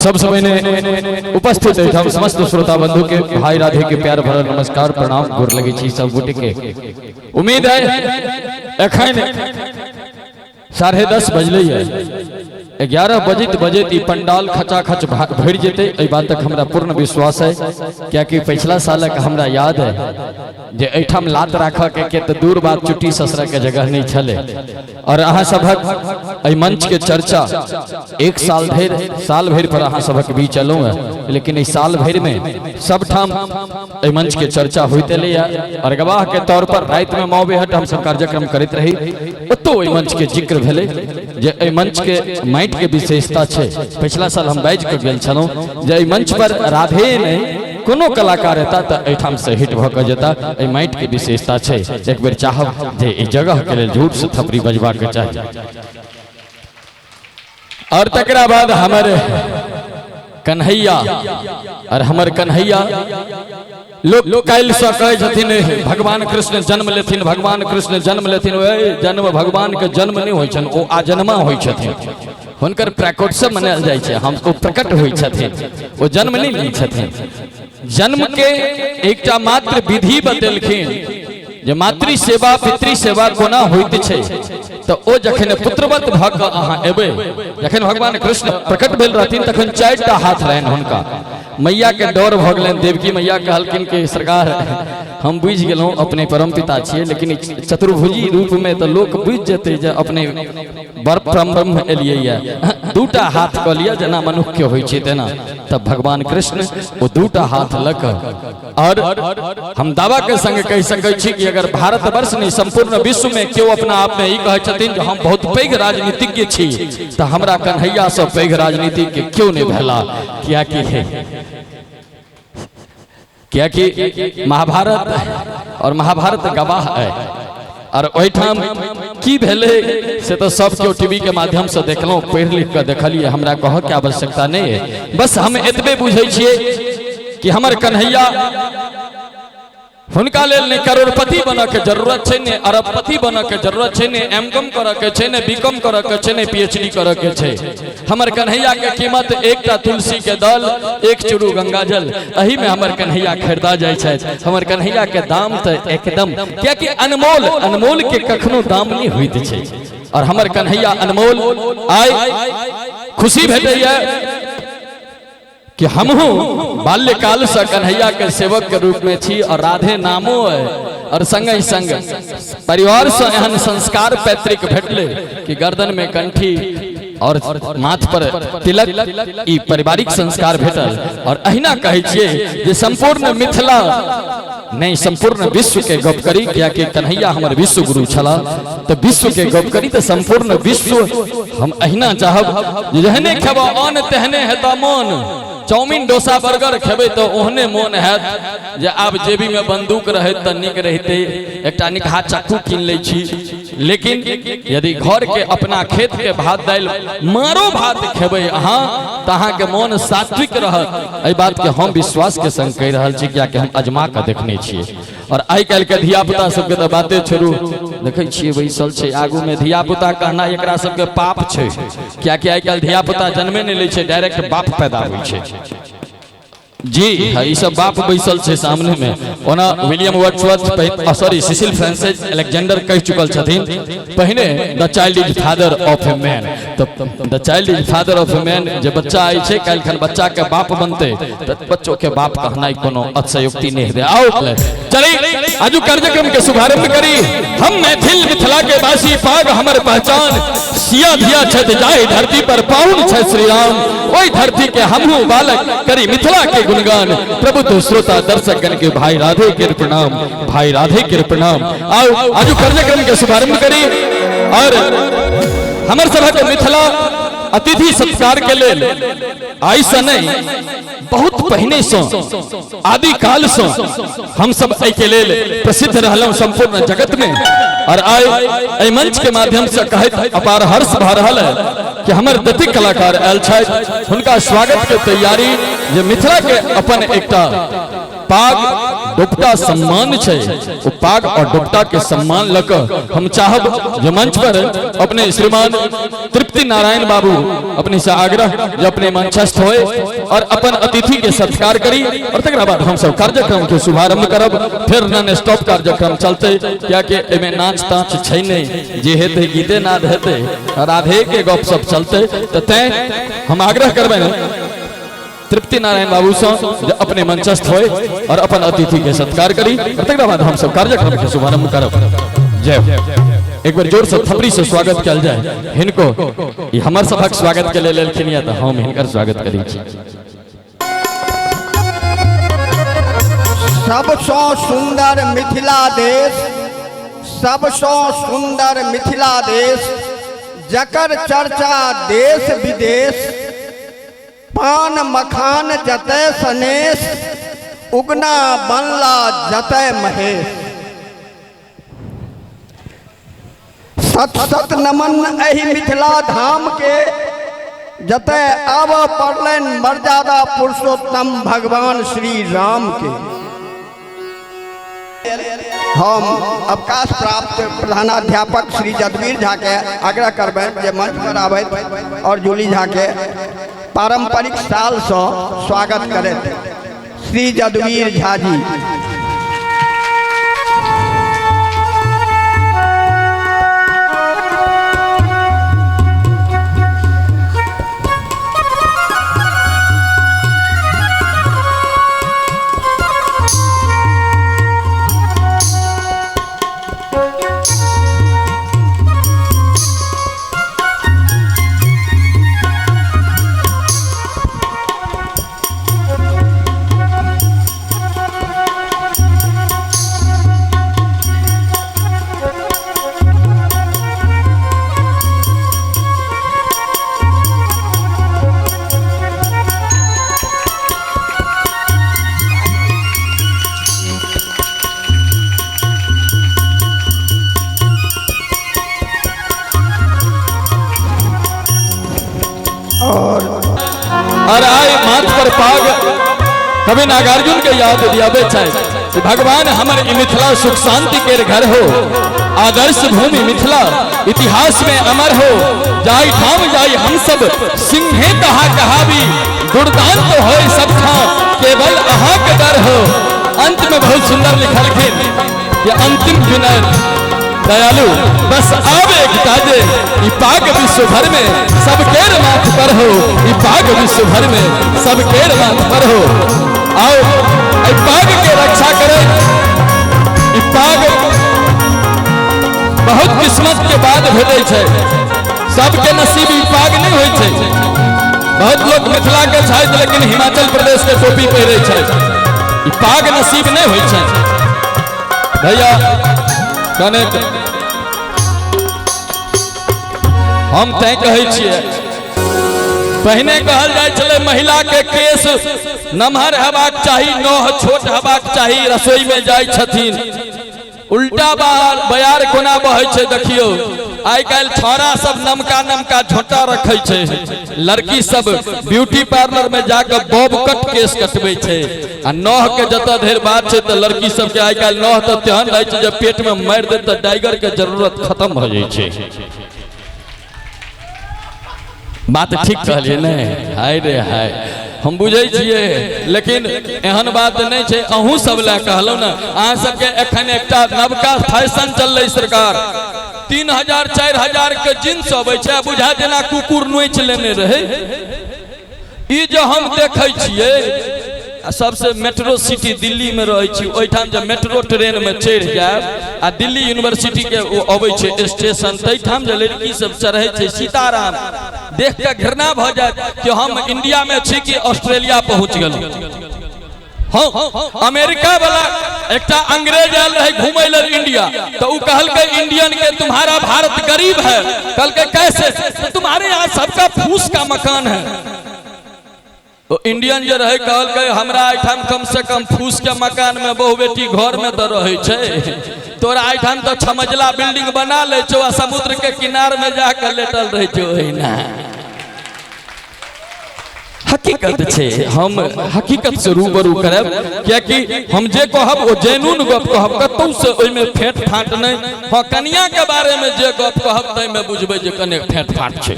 सबसे पहिने उपस्थित एहिठाम समस्त श्रोता बंधु के भाई राधे के प्यार भरल नमस्कार, प्रणाम, गोर लगे छी सब गोटे के। उम्मीद है एखन 10:30 बजले है, 11 बजैत बजैत ई पंडाल खचाखच भरि जेतै, एहि बातक हमरा पूर्ण विश्वास है। कियाकि पिछला सालक हमरा याद है जे एहिठाम लात राखऽ के तऽ दूर बात, चुट्टी ससरा के जगह नहीं छलै। और अहाँ सभक एहि मंच के चर्चा एक साल धरि, साल भरि पर अहाँ सभक बीच एलहुँ हेँ, लेकिन एहि साल भरि में सबठाम एहि मंच के चर्चा होइत एलैए। और गवाह के तौर पर राति में मऊ बेहट हम सब कार्यक्रम करैत रही, ओतौ एहि मंच के जिक्र भेलै जे एहि मंच के माटि के विशेषता छै। पिछला साल हम बाजि कऽ गेल छलहुँ जे एहि मंच पर राधे नहि कोनो कलाकार एता तऽ एहिठाम से हिट भऽ कऽ जेता, एहि माटि के विशेषता छै। एक बेर चाहब जे एहि जगह के लेल झूठ से थपड़ी बजबा के चाही। और तकरा बाद हमर कन्हैया, और हमर कन्हैया लोग काल्हि से कहै छथिन भगवान कृष्ण जन्म लेथिन, भगवान कृष्ण जन्म लेथिन। ओए जन्म भगवान के जन्म नहीं होइ छनि, ओ आजन्मा होइ छथिन, हुनकर प्राकट्य मनायल जाइ छै, हम ओ प्रकट होइ छथिन, ओ जन्म नहीं लै छथिन। जन्म के एकटा मात्र विधि बतेलखिन जे मातृ सेवा पितृ सेवा कोना होइत छै। तऽ ओ जखन पुत्रवत भऽ कऽ अहाँ एबै, जखन भगवान कृष्ण प्रकट भेल रहथिन तखन 4टा हाथ रहनि हुनका। मैया के डर भऽ गेलनि, देवकी मैया कहलखिन कि सरकार हम बुझि गेलहुँ अपने परम पिता छियै, लेकिन चतुर्भुजी रूप में तऽ लोक बुझि जेतै जे अपने बड़ परम ब्रह्म एलियै ये, 2टा हाथ कऽ लिअ जेना मनुख के होइ छै तेना। तब भगवान कृष्ण ओ 2टा हाथ लऽ कऽ, और हम दावा के संग कहि सकै छी कि अगर भारतवर्ष नहीं संपूर्ण विश्व में केओ अपना आप में ई कहै छथिन जे हम बहुत पैघ राजनीतिज्ञ छी, तऽ हमरा कन्हैया सँ पैघ राजनीतिज्ञ केओ नहीं भेला। कियाकि महाभारत और महाभारत गवाह है। और ओहिठाम की भेलै से तऽ सब केओ टीवी के माध्यम से देखलहुँ, पढ़ि लिख कऽ देखलियै, हमरा कहऽ के आवश्यकता नहीं है। बस हम एतबे बुझै छियै कि हमर कन्हैया हुनका लेल नहि करोड़पति बनऽ के जरूरत छै, नहि अरबपति बनऽ के जरूरत छै, नहि एम कॉम करऽ के छै, नहि बी कॉम करऽ के छै, नहि पी एच डी करऽ के छै। हमर कन्हैया के कीमत एकटा तुलसी के दल, एक चूरू गंगा जल, एही में हमर कन्हैया खरीदा जाइ छथि। हमर कन्हैया के दाम तऽ एकदम, कियाकि अनमोल, अनमोल के कखनो दाम नहि होइत छै। और हमर कन्हैया अनमोल, आइ खुशी भेटैया कि हमहूँ बाल्यकाल से कन्हैया के सेवक के रूप में छी और राधे नामो है, और संग संग परिवार से एहन संस्कार पैतृक भेटले कि गर्दन में कंठी और माथ पर तिलक, ई पारिवारिक संस्कार भेटल। और अहिना कहै छियै जे संपूर्ण मिथिला नहीं संपूर्ण विश्व के गप करी, कियाकि कन्हैया हमर विश्व गुरु छला, तो विश्व के गप करी तो संपूर्ण विश्व हम अहिना चाहब जे जहने खेबा अन्न तेहने हेता मोन। चाउमीन डोसा बर्गर खेबै तो ओहने मोन हैत जे आब जेबी में बंदूक रहैत तऽ नीक रहितै, एकटा निकहा चक्कू कीन लै छी। लेकिन यदि घर के अपना खेत के भात दालि मारो भात खेबै अहाँ तऽ अहाँके मोन सात्विक रहत। एहि बात के हम विश्वास के संग कहि रहल छी, कियाकि हम अजमा कऽ देखने छियै। और आइ काल्हि के धिया पुता सबके तऽ बाते छोड़ू, देखै छियै बैसल छै आगू में धिया पुता, कहना एकरा सबके पाप छै, कियाकि आइ काल्हि धिया पुता जन्मे नहि लै छै, डायरेक्ट बाप पैदा होइ छै। जी हाँ, ई सब बाप बैसल छै सामने में। ओना William Wordsworth, sorry Cecil Frances Alexander कहि चुकल छथिन पहिने, the child is father of a man. तऽ the child is father of a man, जे बच्चा आइ छै काल्हि खन बच्चा के बाप बनतै, तऽ बच्चो के बाप कहनाइ कोनो अतिशयोक्ति नहि हेतै। आओ चली आजू कार्यक्रम के शुभारंभ करी। हम मैथिल मिथिला के वासी, पाग हमर पहचान, सिया धिया छथि जाहि धरती पर पाहुन छथि श्री राम, ओहि धरती के हमहू बालक करी मिथिला के गुणगान। प्रबुद्ध श्रोता दर्शक गण के भाई राधे के प्रणाम, भाई राधे के प्रणाम। आओ आजू कार्यक्रम के शुभारंभ करी। और हमर सभक मिथिला अतिथि सत्कार के लेल आइ से नहीं, बहुत पहिने से, आदि काल से हम सब एहि के लेल प्रसिद्ध रहलहुँ संपूर्ण जगत में। और आइ एहि मंच के माध्यम से कहैत अपार हर्ष भऽ रहल है कि हमर दतिक कलाकार आयल छथि, हुनका स्वागत के तैयारी जे मिथिला के अपन एकटा पाग दोपटा सम्मान छै। ओ पाग और दोपटा के सम्मान लऽ कऽ हम चाहब जे मंच पर अपने श्रीमान तृप्ति नारायण बाबू अपने से आग्रह जे अपने मंचस्थ होए और अपन अतिथि के सत्कार करी और तकरा बाद हम सब कार्यक्रम के शुभारंभ करब। फिर नॉन स्टॉप कार्यक्रम चलते, कियाकि एमे नाच ताच छै नहीं, जे हेतै गीते नाद हेतै, राधे के गप सप चलते। तो तैं हम आग्रह करबै तृप्ति नारायण बाबू से जे अपने मंचस्थ होए और अपन अतिथि के सत्कार करी और तकरा बाद हम सब कार्यक्रम के शुभारंभ करब। जय हो। एक बार जोर से थपड़ी से स्वागत कयल जाए हिनको। ई हमर सभक स्वागत के लेल एलखिन या तऽ हम हिनकर स्वागत करै छी। सबसँ सुंदर मिथिला देश, सबसँ सुंदर मिथिला देश, जकर चर्चा देश विदेश, पान मखान जतय सनेश, उगना बनला जतय महेश। सत सत नमन एहि मिथिला धाम के, जतय आबऽ पड़लनि मर्यादा पुरुषोत्तम भगवान श्री राम के। हम अवकाश प्राप्त प्रधानाध्यापक श्री जदवीर झा के आग्रह करबनि जे मंच पर आबथि और जूली झा के पारंपरिक साल से स्वागत करैत। श्री जदवीर झा जी। और आए माथ पर पाग कवि नागार्जुन के याद दियाबे छै कि भगवान हमर ई मिथिला सुख शांति के घर हो, आदर्श भूमि मिथिला इतिहास में अमर हो, जाई ठाम जाई हम सब सिंहे तहा कहावी, दुर्दांत हो सब ठाम केवल अहाँ के डर हो। अंत में बहुत सुंदर लिखलखिन कि अंतिम विनय दयालु बस आवे एक ताजे, ई पाग विश्व भर में सब केर माथ पर हो, ई पाग विश्व भर में सब केर माथ पर हो। आओ ई पाग के रक्षा करे। ई पाग बहुत किस्मत के बाद भेटै छै, सबके नसीब ई पाग नहीं होइ छै। बहुत लोग मिथिला के छथि लेकिन हिमाचल प्रदेश के टोपी पहिरै छै, ई पाग नसीब नहीं होइ छै। भैया कनेक हम तैं कहै छियै, पहिने कहल जाइ छलै महिला के केश नमहर हेबाक चाही, नोह छोट हेबाक चाही, रसोई में जाइ छथिन। उल्टा बयार कोना बहै छै देखियौ, आइ काल्हि छौड़ा सब नमका नमका झोंटा रखै छै, लड़की सब ब्यूटी पार्लर में जाके बॉब कट केश कटबै छै। आ नोह के जतऽ धरि बात छै तऽ लड़की सबके आइ काल्हि नोह तऽ तेहन रहै छै जे पेट में मारि देत तऽ टाइगर के जरूरत खत्म भऽ जाइ छै। बात ठीक कहलियै ने? हाय रे हाय, हम बुझै छियै, लेकिन एहन बात नहीं छै। अहूँ सब लए कहलहुँ ने, अहाँ सबके एखन एकटा नवका फैशन चललै सरकार, 3000 4000 के जींस अबै छै, बुझा जेना कुकुर नोचि लेने रहै। ई जे हम देखै छियै, आ सबसे मेट्रो सिटी दिल्ली में रहै छी, ओहिठाम जे मेट्रो ट्रेन में चढ़ि जायब आ दिल्ली यूनिवर्सिटी के ओ अबै छै स्टेशन, ताहिठाम जे लड़की सब चढ़ै छै, सीताराम देख के घृणा भऽ जायत कि हम इंडिया में छी कि ऑस्ट्रेलिया पहुंच गेलहुँ। हाँ, अमेरिका वाला एकटा अंग्रेज आयल रहे घूमै लेल इंडिया, तो उ कहलकै इंडियन के तुम्हारा भारत गरीब है। कहलकै कैसे? तो तुम्हारे यहाँ सबका फूस का मकान है। तो इंडियन जे रहे कहलकै हमरा एहिठाम कम से कम फूस के मकान में बहु बेटी घर में तो रहे छै, तोरा एहिठाम तो छमजला बिल्डिंग बना लै छौ आ समुद्र के किनार में जाकर लेटल रहे छौ। ओहिना हकीकत हकीकत छै, हम हकीकत से रूबरू करब, कियाकि हम जे कहब ओ जेनून गप कहब, कतौ से ओहिमे फेंट फाट नहि। हाँ, कनिया के बारे में जे गप कहब ताहिमे बुझबै जे कने फेंट फाट छै।